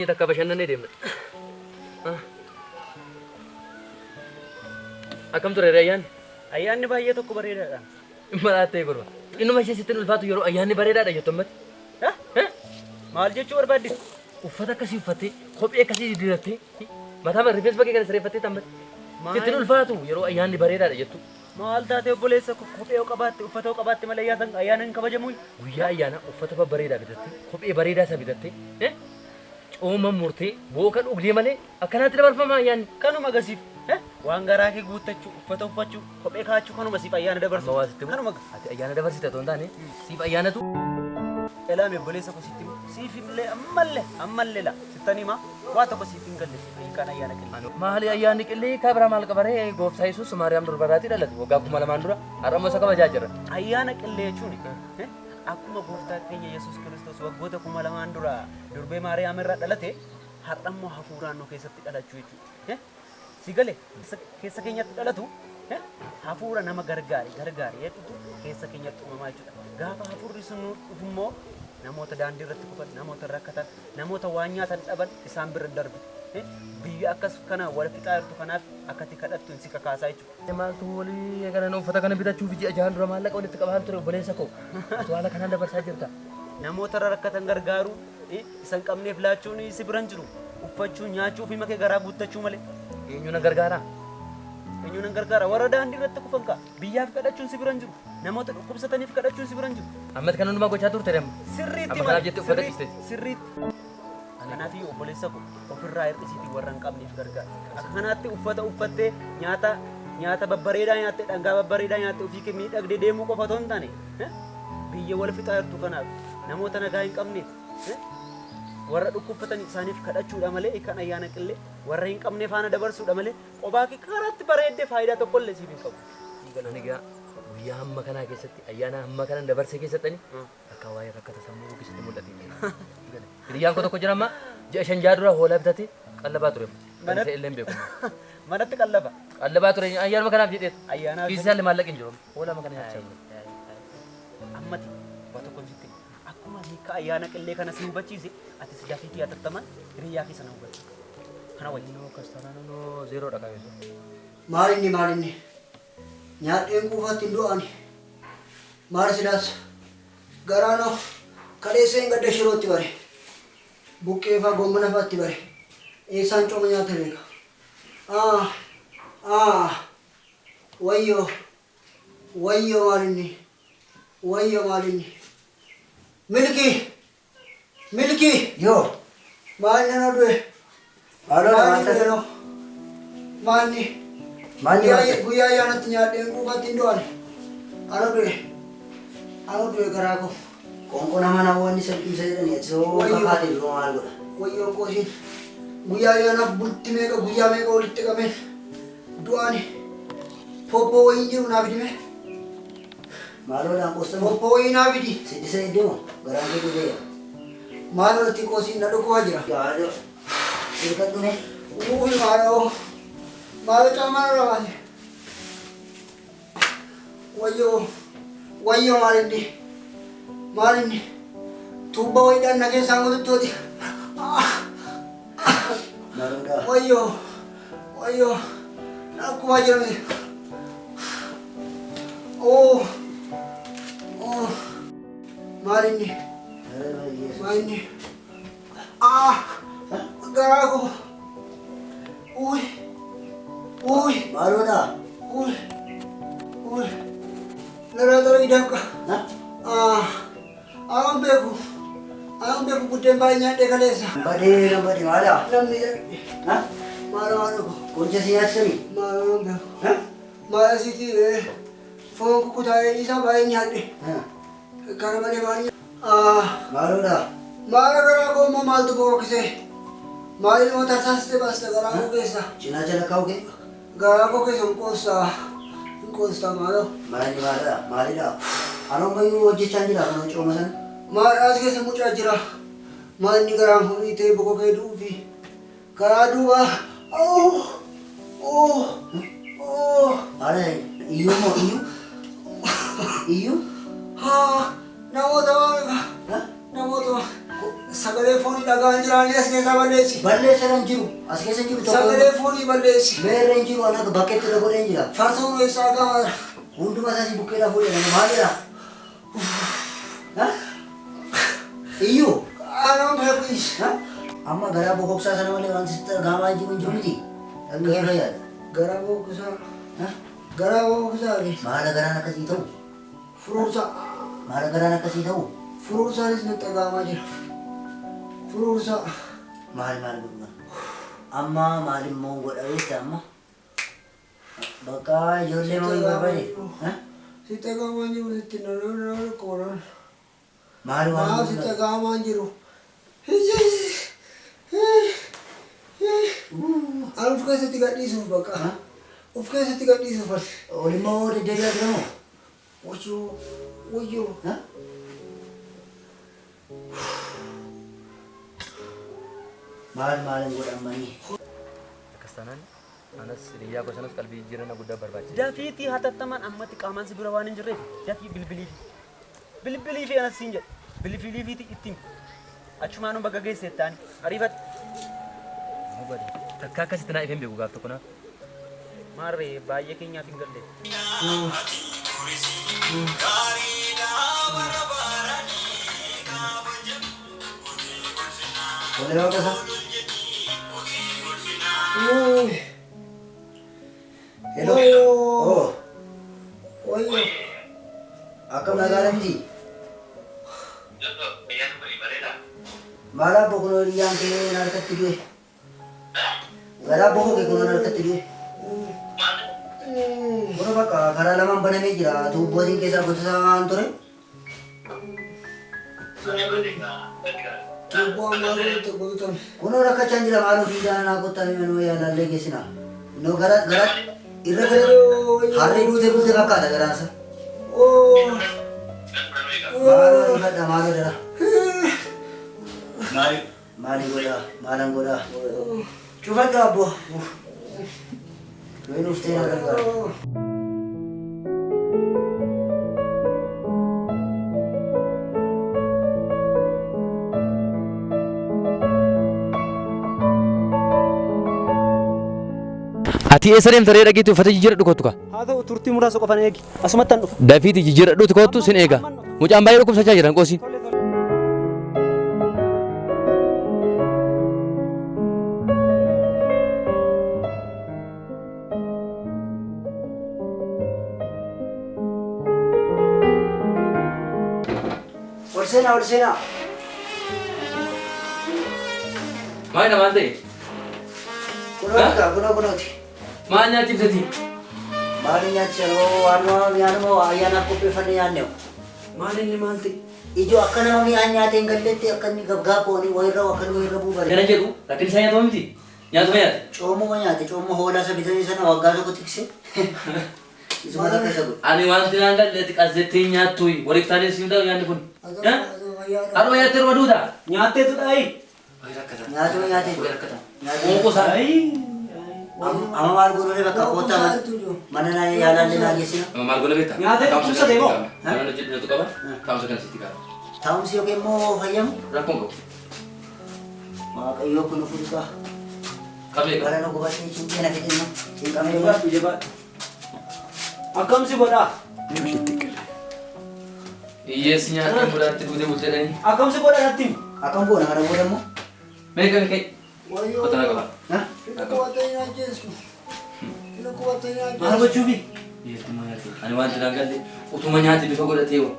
Takka bashannanee deemna. Akkam ture ayyaanni? Ayyaanni baay'ee tokko bareedaadha. Malaattee gorba. Innuma ishee sitti ulfaatu yeroo ayyaanni bareedaadha jettu ammatti. Maal jechuu barbaaddi? Uffata akkasii uffattee, kophee akkasii didirattee, mataa rifeensa bakkee kana sirreeffattee tammatti. Sitti ulfaatu yeroo ayyaanni bareedaadha jettu. Maal taatee obboleessa kophee yoo qabaatte uffata yoo qabaatte malee ayyaana hin kabajamu. Guyyaa ayyaanaa uffata babbareedaa bitattee, kophee bareedaa isa bitattee, cooma murtee, booka dhugdee malee akkanaatti dabarfama ayyaanni. Kanuma gasiif waan garaa kee guuttachuu, uffata uffachuu, kophee kaachuu kanuma siif ayyaana dabarsu. Amma waa sitti Kanuma ati ayyaana dabarsite otoo hin taane siif ayyaanatu. Elaame obboleessa koo sitti siif illee ammallee la sittan himaa waa tokko siif hin galle siif hiikaan ayyaana qillee. Maali ayyaanni qillee kabira maal qabaree gooftaa Yesuus Maariyaam durbaraatii dhalate waggaa 2000 dura har'a immoo isa kabajaa jirra. Ayyaana qillee jechuun akkuma gooftaa keenya Yesuus Kiristoos waggoota 2000 dura durbee Maariyaam irraa dhalate har'a immoo hafuuraan nu keessatti dhalachuu jechuudha. Si gale keessa keenyatti dhalatu hafuura nama gargaare gargaare jedhutu keessa keenyatti uumamaa jechuudha. Gaafa hafuurri sun nu dhufu immoo namoota daandii irratti kufan, namoota rakkatan, namoota waan nyaatan dhaban isaan bira darbu. Biyya akkas kana wal fixaa jirtu kanaaf akkati kadhattu si kakaasaa jechuudha. Maaltu walii kana uffata kana bitachuuf ji'a jahan dura maallaqa walitti qabaa ture obboleessa koo. Utuu haala kanaan dabarsaa jirta. Namoota rakkatan gargaaruu isan qabneef laachuun si biran jiru. Uffachuu, nyaachuu ofii makee garaa guuttachuu malee. Eenyu na gargaara? Eenyu nan gargaara? Warra daandii irratti kufan ka'a. Biyyaaf kadhachuun si biran jiru. Namoota dhukkubsataniif kadhachuun si biran jiru. Ammatti kan hundumaa gochaa turte deemu. Sirriitti Amma kanaaf jettee uffata dhiiste. Sirriitti. Kanaafiyyuu obboleessa koo ofirraa hir'isiitii warra hin qabneef gargaara. Akka kanaatti uffata uffattee nyaata babbareedaa nyaattee dhangaa babbareedaa nyaattee ofii kee miidhagdee deemuu qofa otoo hin taane biyya wal fixaa jirtu kanaaf namoota nagaa hin qabneef warra dhukkubsatan isaaniif kadhachuudha malee kan ayyaana qillee warra hin qabne faana dabarsuudha malee qophaa kee karaatti bareeddee faayidaa tokkollee siif hin qabu. Ani egaa guyyaa hamma kanaa keessatti ayyaana hamma kana dabarsee keessatti akka waa'ee rakkata sammuu keessatti mul'ate. Hiriyyaan koo tokko jira amma ji'a 5 6 dura hoolaa bitatee qallabaa ture. Kan isa illee hin beeku. Manatti qallaba. Qallabaa ture ayyaanuma kanaaf jedheetu. Ayyaanaaf. Kiisaallee maallaqni hin jiru. Hoolaa kana nyaachaa jiru. Ammati waa tokko sitti akkuma hiika ayyaana qillee kana si hubachiise atis dafiitii hatattaman hiriyyaa kee sana hubachiise. Kana wayya. Noo kastaanaa noo zeeroodha qabeessu. Maalinni nyaadheen quufaatti hin du'ani. Maal silaas garaanoo kaleessa hin gadda shirootti bare. Buqqee faa gommana faatti bare. Eessaan cooma nyaata beeka. Wayyoo wayyoo maalinni wayyoo maalinni. Milkii milkii. Yoo. Maalni na du'e. Maaloo Maalni maal du'e noo. Maalni. Maalni maal ta'e? Guyyaa ayyaanatti nyaadheen quufatti hin du'an. Ana du'e. Ana du'e garaa koo. Qoonqoo nama namoonni isa jedhanii ati soo Wayyoo. kakaatee dura maal godha? Wayyoo qoosiin. Guyyaa ayyaanaaf bulti meeqa guyyaa meeqa walitti qabeen du'aan poppoo wayiin jiru naaf dime. Maaloodhaan qoostama? Poppoo wayii naaf fidi. Siddisa iddimoo garaan kee dhugeera. Maaloo itti qoosiin na dhukkubaa jira. Yaadoo. Hirkadhume. Uuy maaloo. Maaloo caamaa narra baase. Wayyoo. Wayyoo maalinni. Maalinni. Tuubbaa wayiidhaan na keessaan gututtooti. Maaloodhaa. Wayyoo. Wayyoo. Na dhukkubaa jira miti. Oh. Oh. Maalinni. Maalinni. Ah. Garaa koo. Uuy. Uuy. Maaloodhaa. Uuy. Uuy. Narraa xaragii dafqa. Ah. Aan beeku. Aan beeku buddeen baay'ee nyaadhee kaleessa. Badee na badee maalaa? Namni jedhe. Maaloo haadha koo. Qoricha si nyaachisanii? Maaloo nan beeku. Maal asitti foon kukkutaa'ee isaa baay'ee nyaadhe. Kana malee maal Ah. Maaloodhaa. Maala garaa koo immoo maaltu boqoqsee? Maal ilmoo tarsaastee baasta garaa koo keessa? Cinaacha lakkaa'u kee? Garaa koo keessa hin qoostaa. Hin qoostaa maaloo. Maalli maalidha? Maalidha? Ani ammayyuu hojjechaa jira kan cooma sana. Maal as keessa mucaa jira. Maal inni garaan fuudhii ta'ee boqoqee du'uufi. Karaa duubaa. Oh! Oh! Oh! Maal iyyuu moo iyyuu? Iyyuu? Haa! Namoota maal? Namoota Sagalee foonii dhagaan jiraan as keessaa balleessi. Balleessa hin jiru. As keessa hin jiru tokko. Sagalee foonii balleessi. Meerra hin jiru ana bakkeetti irra godhee jira. Farsoon eessaa gama. Hunduma isaas bukkeedhaa fuudhee maalidha? Iyyuu. Anaan beeku. Amma garaa bokoksaa sana malee wanti sitti argamaa jiru hin jiru miti. Dhagni kee fayyaadha. Garaa bokoksaa. Garaa bokoksaa. Maala garaan akkasii ta'u? Furuursaa. Maala garaan akkasii ta'u? Furuursaanis natti dhaga'amaa jira. Furuursaa. Maal maal godhu? Amma maal immoo godha beektaa amma? Bakka ijoollee moo hin barbaade? Sitti dhaga'amaa jiru sitti naannoo kooraan. Maal waan Maaf sitti dhaga'amaa jiru. Ani of keessatti gadhiisuuf bakka. Of keessatti gadhiisuuf ani. Ol immoo deddeebi'aa jira moo? Wayyoo wayyoo. Maal maal godhamanii? Akkas taanaan anas hiriyaa koo sanas qalbii jijjiirannaa guddaa barbaachisa. Dafiitii hatattamaan ammatti qaamaan si bira waan hin jirreef dafii bilbilii fi bilbilii fi anas siin jedhe bilbilii fi ittiin achumaanuu bakka geesse taani ariifadhu. Takka akkasitti naa ifeen beeku gaaf tokko naaf. Maarree baay'ee keenyaaf hin galle. Olee waaqa isaa. Hello. Oh. Wayyoo. Akkam nagaadha miti? Maal abbo kunoo hiriyyaan kee na harkatti du'e. Garaa bokkoo kee kunoo na harkatti du'e. Kunoo bakka karaa lamaan banamee jira. Tuubbootiin keessaa gosa waan ture. Tuubboo ammaa godhate guutame. Kunoo rakkachaa jira maal ofii naa kottaa manuma yaalaallee geessina. Innoo gara gara irra gara harree duute bulte fakkaata garaansa. Maaloo ariifadha maaloo dara. Maali maali godhaa maalan godhaa. Cufadhu abbo. Yoo nuuf ta'e na gargaara. Ati eessa deemta ree dhageetti uffata jijjiiradhu kottu ka. Haa ta'u turtii muraasa qofan eegi asumattan dhufa. Dafiiti jijjiiradhuuti kottu sin eega. Mucaan baay'ee dhukkubsachaa jiran qoosiin. Ol seenaa ol seenaa. Maal maal ta'e? Kunooti kaa kunoo kunooti. Maal nyaachifteeti? Maali nyaachisanii waanuma nyaanuma ayyaanaaf qopheeffannee nyaanne. Maal inni maal ta'e? Ijoo akka nama mi'aan nyaatee hin galletti akka inni gabgaabbooni wayirra akka inni wayirra buubare. Kana jedhu rakkin isaa nyaatuma miti. Nyaatuma nyaate. Coomuma nyaate coomuma hoolaa isa bitanii sana waggaa tokko tikse. Isuma takka isa godhe. Ani wanti naan galletti qazzettee nyaattu waliif taanee siin ta'u nyaanni kun. Haruma nyaattee ruma duuta. Nyaatteetu dhaayi. Nyaatuma nyaate. Qoonqoo isaa. Amma maal goonee bakka koottaa mana naa yaalaallee naa geessina. Maal goone beektaa? Nyaatee dhukkubsate moo? Mana hojjetu qaba. Taa'umsa kana sitti qaba. Taa'umsi yookiin immoo fayyamu? Rakkoon qabu. Waaqayyoo kun fuudhaa. Qabee qaba. Bara nu gubatee cinqee na fidinna. Cinqamee Jabaadhu jabaadhu. Akkamsi godhaa? Hiyyeessi nyaatee muraatti duutee bultee dhanii. Akkamsi godhaa natti himi. Akkam goona kana booda immoo? Meeqa meeqa? Wayyoo. Kottu na qaba. Inni qubatee nyaachessu. Inni qubatee Maal nyaachessu. gochuufi? Hiyyeessummaa nyaate. Ani wanti naan galle utuma nyaate bifa godhatee hoo.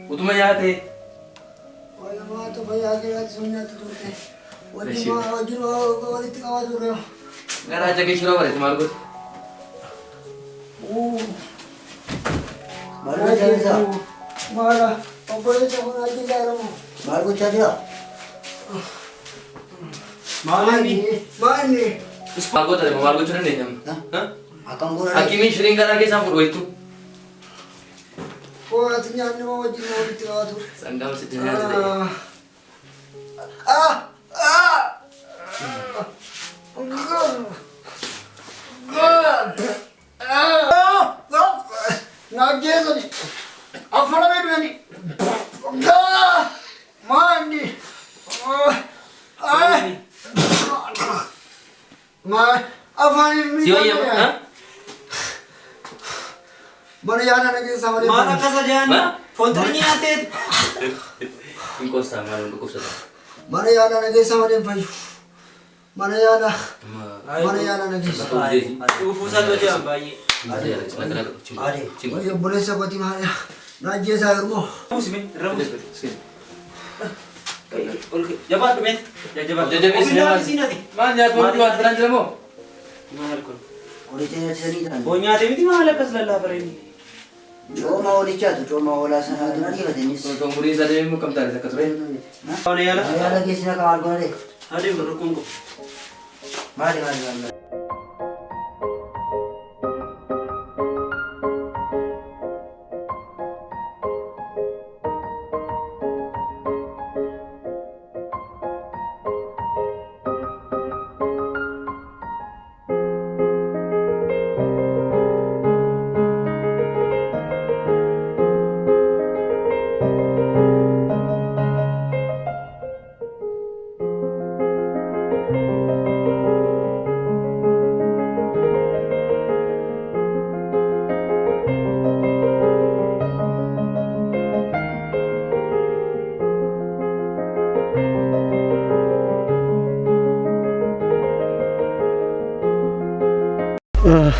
Utuma nyaate. Walumaatu fayyaa keeraatti sun nyaatti turte. Wajjin wajjin walitti qabaa turre. Garaa jagee shiroo bareetu maal goote? Maal gochaa jira? Maala obboleessa kun ajjeesaa jedhamu. Maal gochaa jira? Maal inni? Maanni. Maal goota maal gochuu dandeenya amma? Akkam goona? Hakimiin shiriin garaa keessaan fudhu wayittu. Ati nyaanni moo wajjin walitti qabaa turre. Sangaan sitti nyaate ta'e. Ah! Ah! Naajjeesani. Afara beedweni. Maanni. Maal afaaniif Si wayya miidhaan ha? Mana yaala na geessaa malee. Maal akkas ajaan Ma? foon tirii nyaateet. Hin qoostaa maal hin dhukkubsata. Mana yaala na geessaa malee hin fayyu. Mana yaala. Mana yaala na geessaa. Dhufuusaa hojjetan baay'ee. Ade. Wayyo obboleessa kootii maal na ajjeesaa yeroo. Buusime irra buusi. Jabaadhu mee. Jajjabaadhu. Jajjabeessi Ofiin maal? laafisiin ati. Maal nyaatu wanti waan biraan jira moo? Maal kun? Qoricha nyaatisanii ta'an. Foon nyaatee miti maal akkas lallaafara inni? Cooma hoolichaatu cooma hoolaa sanaatu na dhiifate innis. Umuriin isaa deemee kam taate akka ture? Mana yaala. Mana yaala geessina kan maal goona Adeemu rakkoon qabu. Maali maali maali.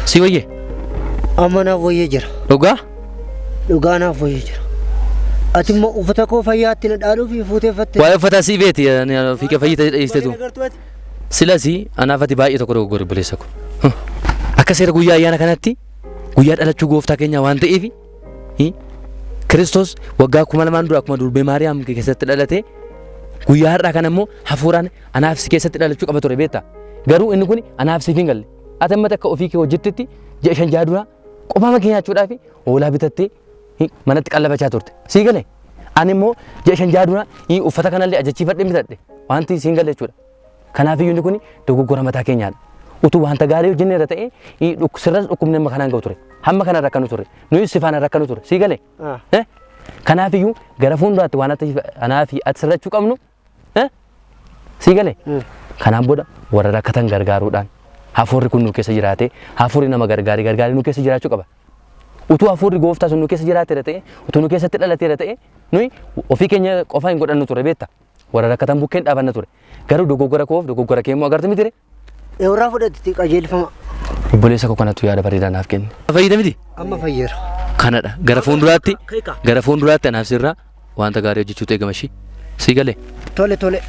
Si wayye Amma naaf wayyee jira. dhugaa? Dhugaa naaf wayyee jira. Ati immoo uffata koo fayyaatti na dhaaluuf fuuteeffatte. Waa'ee uffataa si beeti ofii kee fayyita dhiistetu. Silas anaaf ati baay'ee tokko dogoggore obboleessa ko. Akka seera guyyaa ayyaana kanatti guyyaa dhalachuu gooftaa keenyaa waan ta'eef Kiristoos waggaa 2000 dura akkuma durbee Maariyaam keessatti dhalate guyyaa har'aa kana immoo hafuuraan anaaf si keessatti dhalachuu qaba ture beektaa. Garuu inni kun anaaf siif hin galle. Ati amma akka ofii kee hojjettetti ji'a 5 6 dura qofaama kee nyaachuudhaaf hoolaa bitattee manatti qallabachaa turte. Sii galee? Ani immoo ji'a 5 6 dura uffata kanallee ajachiifadhee bitadhe. Wanti siin galle jechuudha. Kanaafiyyuu inni kun dogoggora mataa keenyaadha. Utuu wanta gaarii hojjenne irra ta'e sirras dhukkubni amma kanaan ga'u ture. Hamma kana rakkanu ture. Nuyi si faana rakkanu ture. Sii galee? Kanaafiyyuu gara fuulduraatti waan anaa fi ati sirrachuu qabnu sii galee? Kanaan booda warra rakkatan gargaaruudhaan hafuurri kun nu keessa jiraate hafuurri nama gargaaree gargaaree nu keessa jiraachuu qaba. Utuu hafuurri gooftaa sun nu keessa jiraateera ta'e utuu nu keessatti dhalateera ta'e nuyi ofii keenya qofa hin godhannu ture beektaa. Warra rakkatan bukkeen dhaabanna ture. Garuu dogoggora koof dogoggora kee immoo agartu miti ree? Irraa fudhatti qajeelfama. Obboleessa koo kanatu yaada bareedaa naaf kenne. Fayyada miti? Amma fayyeera. Kanadha. Gara fuulduraatti gara fuulduraatti anaaf sirraa wanta gaarii hojjechuutu eegama ishii. Sii galee? Tole tole.